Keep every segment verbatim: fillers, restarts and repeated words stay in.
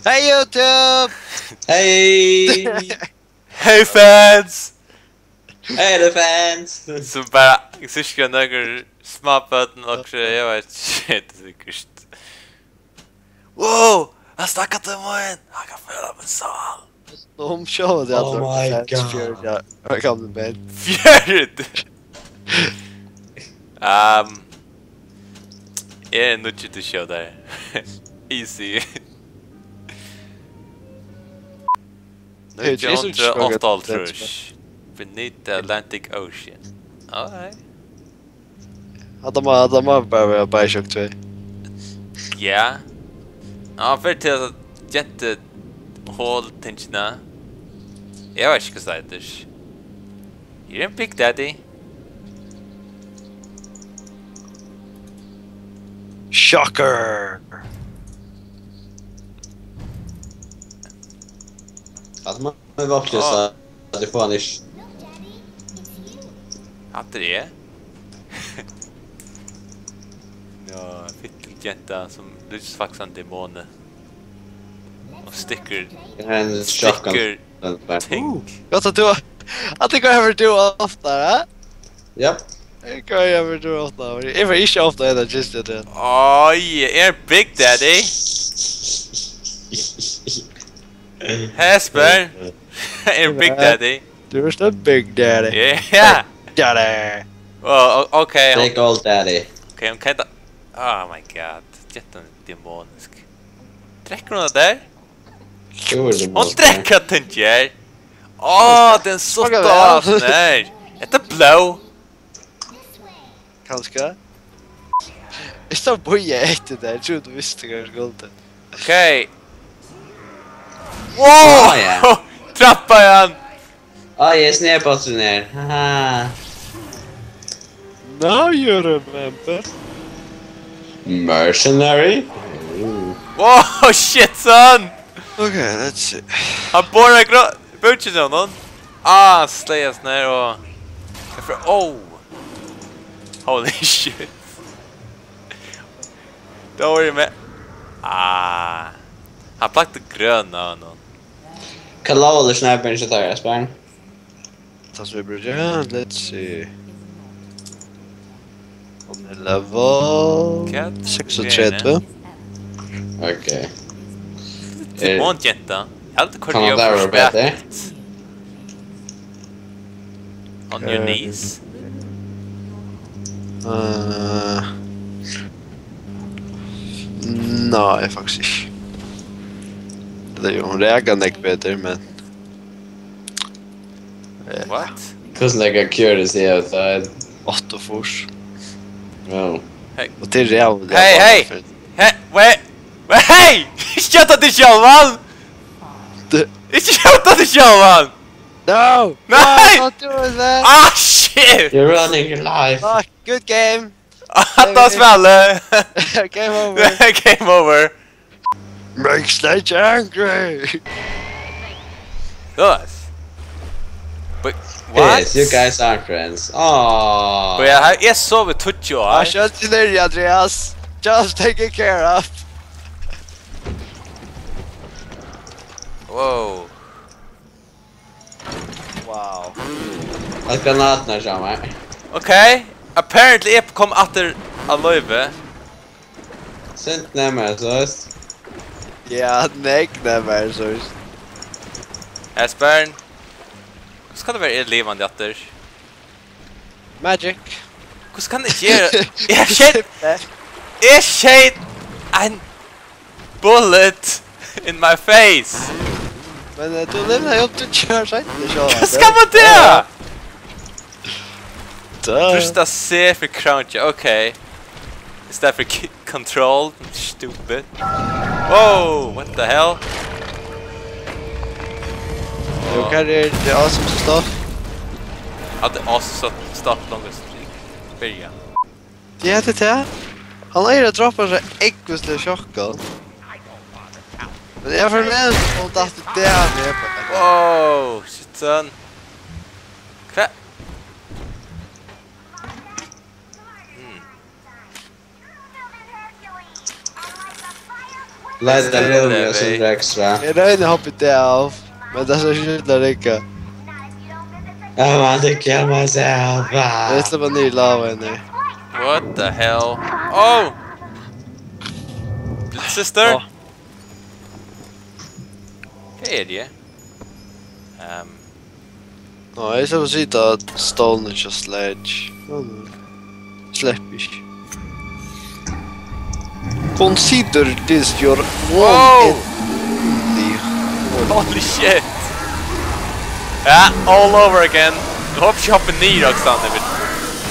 Hey YouTube! Hey! Hey fans! Hey the fans! Sum bara, eg síski nøkur smábørn og so, eg veit ikki, tað er sikkurt. Wow! Hann snakkar til mín! Hann kann føla mín sál! Nú sjálvandi at Oh my God. Ja, gamli menn. Fjøruti! Um, eg er nýggjur til sjó der. Easy. Hey, Jason, Nítjan hundrað og áttaoghálvtrýss. Beneath the Atlantic Ocean. Alright. Hatta má, hatta má bara vera Bioshock tvey. Ja. Ja, hann fer til at gentu hol tingina. Eg veit ikki hvat tað eitur. You're in Big Daddy. Shocker! At man er voksen, Ah. Så det får han ikke. Hatta er eg. Ja, fittig genta sum líkist faktiskt ein demoni. Og stikker, En sjokkan. stikker ting. Gott at du, at det går over du ofta, ja? Japp. Det går over du ofta. Jeg var ikke ofta en av just det. Oj, er Big Daddy? Hesper. Er Big Daddy? Du er så Big Daddy. Ja. Daddy. Oh, o- okay. Big old daddy. Okay, hon kan ta. Oh my god. Gentan er demonisk. Drekkur hon tað har? Du er det Hon drekkur tað har. Åh, den er so Fuck, det er stolt. Nei. Hetta er blóð. Kanskje. Jeg står på jeg etter det. Jeg trodde du visste hva jeg skulle til. Okay. Wow! Ah, ja. Trappa hann. Ah, jeg er snedbåtsen her. Haha. Now you remember. Mercenary? Wow, shit, son! Okay, let's see. Hann borar grø... búkin á honum. Ah, slegið hann her og... Oh! Holy shit. Don't worry, man. Ah. Hann plagdi grøna á honum. Hva level er sniperen, så tar jeg, spør han. Ta så vi bruker, ja, let's see. On the level Hvat? seksogtretive. Ok. Demon genta. Jeg hadde Kann han være bedre? On your knees. Uh, nei, faktisk ikke. Det er jo, hun reagerer ikke bedre, men... Eh, What? Hvordan legger jeg curious i outside? Åtte fors. No. Og til real. Hey, hey! Hey, wait! Wait, hey! Skjóta teg sjálvan! Det- Ikki skjóta teg sjálvan! No! Nei! No, don't do that! Ah, shit! You're running your life. Fuck, good game! Hatta spilið! Game over. Game over. Make Snake angry! Yes. But what? Yes, you guys aren't friends. Aww. But yeah, eg sovi tíggju I ár. shot you there, Andreas. Just take it care of. Wow. Wow. At granaten er sammen. Okay. Apparently eg kom aftur á lívi. Sint nemmer, så. Ja, nek nemmer, så. Esbern. Hvussu kann tað vera eg livandi aftur? Magic. Hvussu kann eg gera? Eg skeyt, eg skeyt ein bullet in my face. Men eh, du livnaði upp til tjúgu ár seinni, sjá. Hvussu kann man tað? Dø. Trýsta C fyri crouch, okay. Í staðin fyri ki- control, stupid. Wow, what the hell? Jú, hvar er the awesome stuff? Hatta er awesome stuff, longest streak. Byrja. Ja, tað er tað. Hann eigur at droppa seg ógvusliga sjokka. Men eg føli meg som datt í det her. Wow, shit, son. Hva? Hmm. Leita rúmið og sindri ekstra. Eg royni at hoppa út av, men tað sær ikki út at rigga. I want to kill myself. Eg sleppi niður í lavaen her. What the hell? Oh! Little sister? Hvat er tað? Ehm, Nei, eg skal sita á stólinum hjá Sledge. Hann sleppur ikki. Consider this your one and only. Holy shit! Ja, all over again. Eg hopi ikki eg hoppi niður, Roxanne, eg vil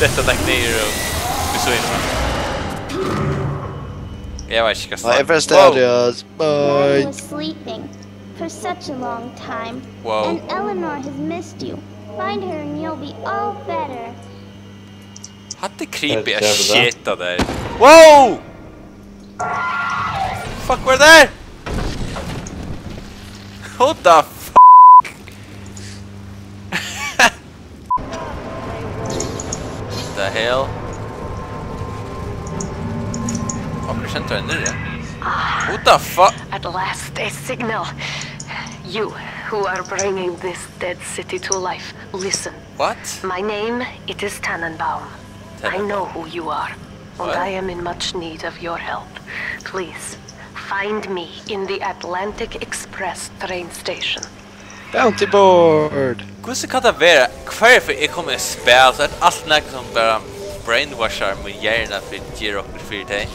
detta dekk niður og besøgja meg. Eg veit ikki hvat. Nei, eg fari at stæra, Bye. Mom was sleeping for such a long time, and Eleanor has missed you. Find her and you'll be all better. Hatta er creepy as shit, tað har. Wow! Fuck, hvat er tað har? What the fuck? The hell? Okkurt sendir niðri. What the fuck? At last, a signal. You who are bringing this dead city to life, listen. What? My name, it is Tannenbaum. I know who you are, and I am in much need of your help. Please, find me in the Atlantic Express train station. Bounty board! Hvussu kann tað vera? Hvørja ferð eg komi í spæl, so er tað altíð nakar sum bara brainwashar mín hjarna fyri at gera okkurt fyri tey.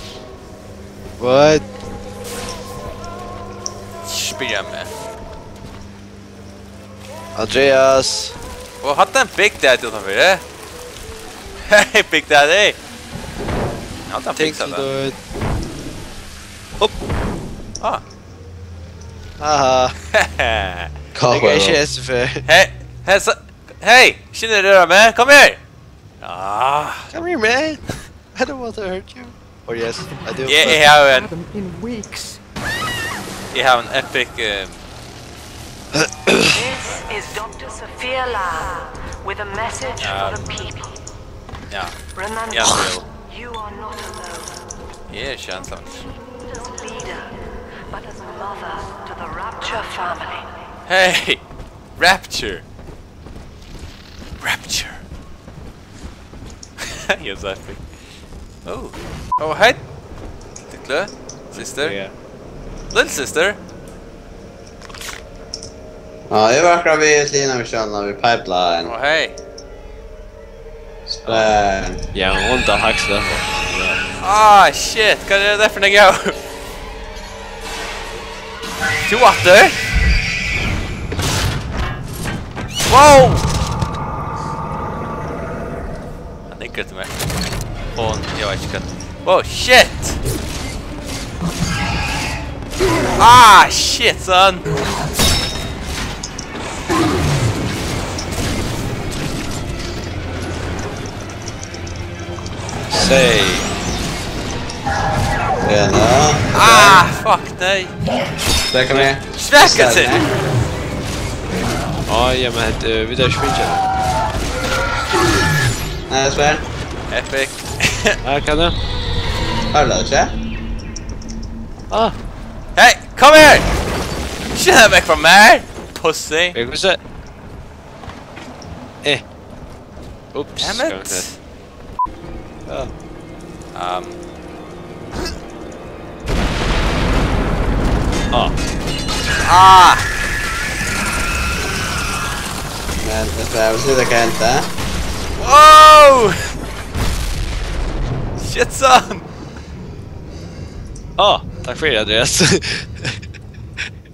What? Spyrja meg. Andreas! Og hatta er ein Big Daddy utanfyri. Hey, Big Daddy! Ja, hatta er ein Big Daddy. Up! Ah. Haha. Hvat er tað? Hey, hey, so, hey, skynda tær, røra meg, kom her! Ah. Come here, man. I don't want to hurt you. Or yes, I do. Yeah, I have an, I have an epic, um, This is Doctor Sophia Lamb with a message for the people. Yeah. Remember, you are not alone. Yeah, chance. Leader, but as a mother to the Rapture family. Hey! Rapture! Rapture! Yes, I think. Oh. Oh, hey! Lítla systir. Yeah. Little sister! Ja, eg var akkurát við at lína við sjálvna við pipeline. Oh, hey! Spæn. Ja, hon tá hakst det. Ah, shit, hvat er tað fyri nakað? Tú aftur? Wow! Hann er gøtt meg. Og eg veit ikki hvat. Wow, shit! Ah, shit, son! Say. Ja, nå. Ah, fuck, nei. Der kom jeg. Svekkelser! Å, ja, men, øh, vi der springer. Nei, det er svært. Epic. Ja, kan du? Har er det ikke? Ah. Hey, kom her! Skynda tær vekk frá mær, pussy! Eg vil se. Eh. Oops. Damn it. Ja. Um. Ah. Ah! Men, veit du hva, eg vil si det kan hende. Wow! Shit, son! Á, takk fyri, Andreas.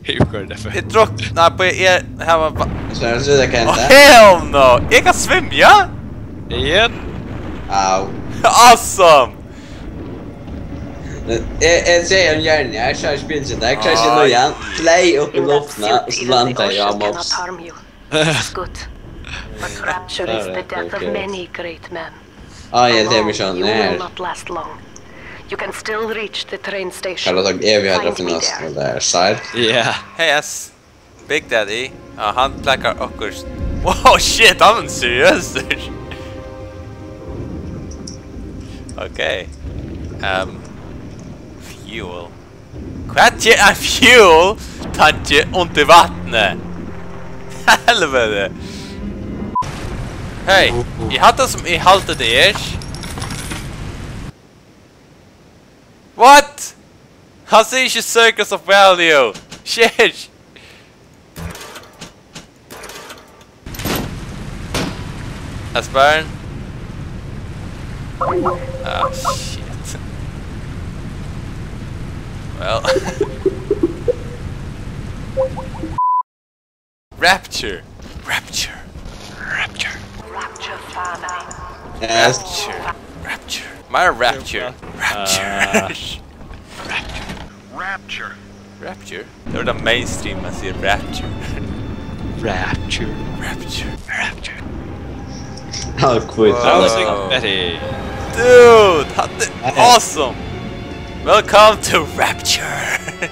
Eg gjørdi tað fyrr. Eg druknaði, nei, eg, eg hava va- So, so tað kann Ó, henda. Hell no! Eg kann svimja! Yep. Au. Awesome! Eg, eg sigi hann gjørdi, eg sá ikki bilin, eg sá ikki nú hann fleyg upp í luftina, og so landaði hann á mops. Good. But rapture is the death of many great men. Á, ja, tað er mykje. You will not last long. You can still reach the train station. Kallar tað evig at finnast, men tað er sært. Ja. Hey, ass. Big Daddy. Ja, hann plakkar okkurt. Wow, shit, hann er seriøs. Okay. Um, fuel. Hvat ger ein fuel tanki undir vatni? Helvete. Hey, eg hatta sum eg haldi tað er. What? Hann sigur ikki circles of value. Shit. That's burn. Ah, shit. Well. Rapture. Rapture. Rapture. Rapture family. Yes. Rapture. Rapture. Meira rapture. Rapture. Rapture. Rapture. Tað er tað mainstream at siga rapture. Rapture. Rapture. Rapture. How quick. Wow. Sounds like Betty. Dude, hatta er awesome. Welcome to Rapture.